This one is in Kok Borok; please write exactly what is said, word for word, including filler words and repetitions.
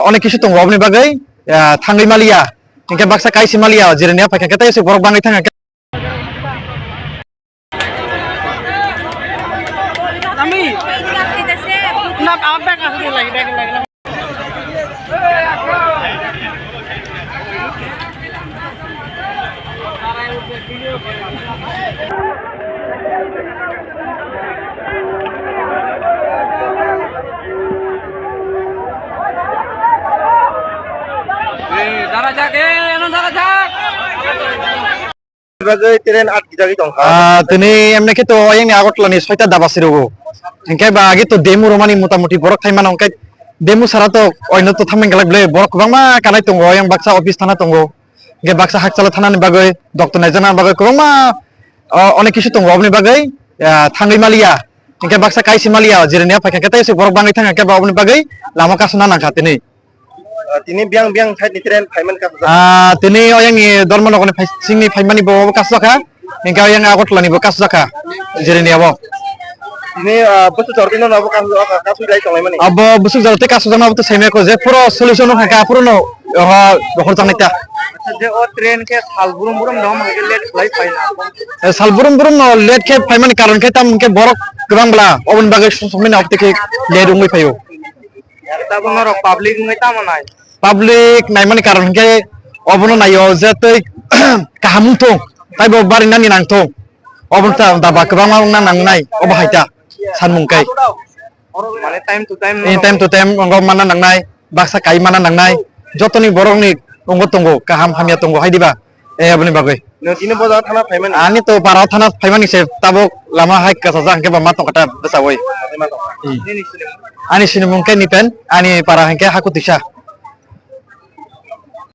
Onek kisu tongo oboni bagwi, ah, thangwi maliya. Hinkhe baksa kaisi maliya, jireni ya phaikha khe tei borok bangwi thangkha khe. Nami. Na, apa kah dia lagi, lagi, lagi. Eh, dara jak, eh, ano dara jak. Bagwi train atkijagwi tongkha. Ah, tini emne khe to oyang ni Agartala ni soita daba sirwo. Hinkhe ba agi to demo romani motamuti borok thai mano, hinkhe demo sara to oino to thangmani galak ble borok kwbangma kanai tongo, oyang baksa office thana tongo. Hinkhe baksa Hakchala thana ni bagwi, doctor naijakna bagwi kwbangma, ah, onek kisu tongo oboni bagwi, ah, thangwi maliya. Hinkhe baksa kaisi maliya, jireni ya phaikha khe tei borok bangwi thangkha khe ba oboni bagwi lama kasuna nangkha tini. Ah, tini biyang biyang side ni train phaimani kasijak. Ah, tini oyang ni Dharmanagar ni phai-, sing ni phaimani bo kasijak kha. Hinkhe oyang Agartala ni bo kasijak kha. Jireni abo. Tini, ah, bwswk jora twi no abo kasijak kha, kasui lai tonglaimani. Abo bwswk jora tei kasijak no abo to saimaya ko je puro solution no kha, puro no, ah, rohor janai ta. Acha, je o train khe sal brum brum dom hai khe late khlai phaina. Eh, sal brum brum no late khe phaimani karon khe tam hinkhe borok kwbang bla oboni bagwi sumsokmani abo tei khe late wngwi phaio. Tabuk norok public wngwi tamo nai? Public naimani karon hinkhe obono naio je tei kaham wngthung, taibo barinani nangthung. Obono ta daba kwbangma wngna nangnai, obo hai ta sanmung kai. Mane time to time Eh, time to time wngkha manna nangnai, baksa kai manna nangnai. Jotoni borokni wngwi tongo, kaham hamya tongo, hai diba? Eh, aboni bagwi. Nwng tini bo jaga thana phaimani? Ani to para thana phaimani se tabuk lama hai kasajak hinkhe ba ma tongkha ta bwsawui. Ani sinimung khe Nipen, ani para hinkhe Hakutisa.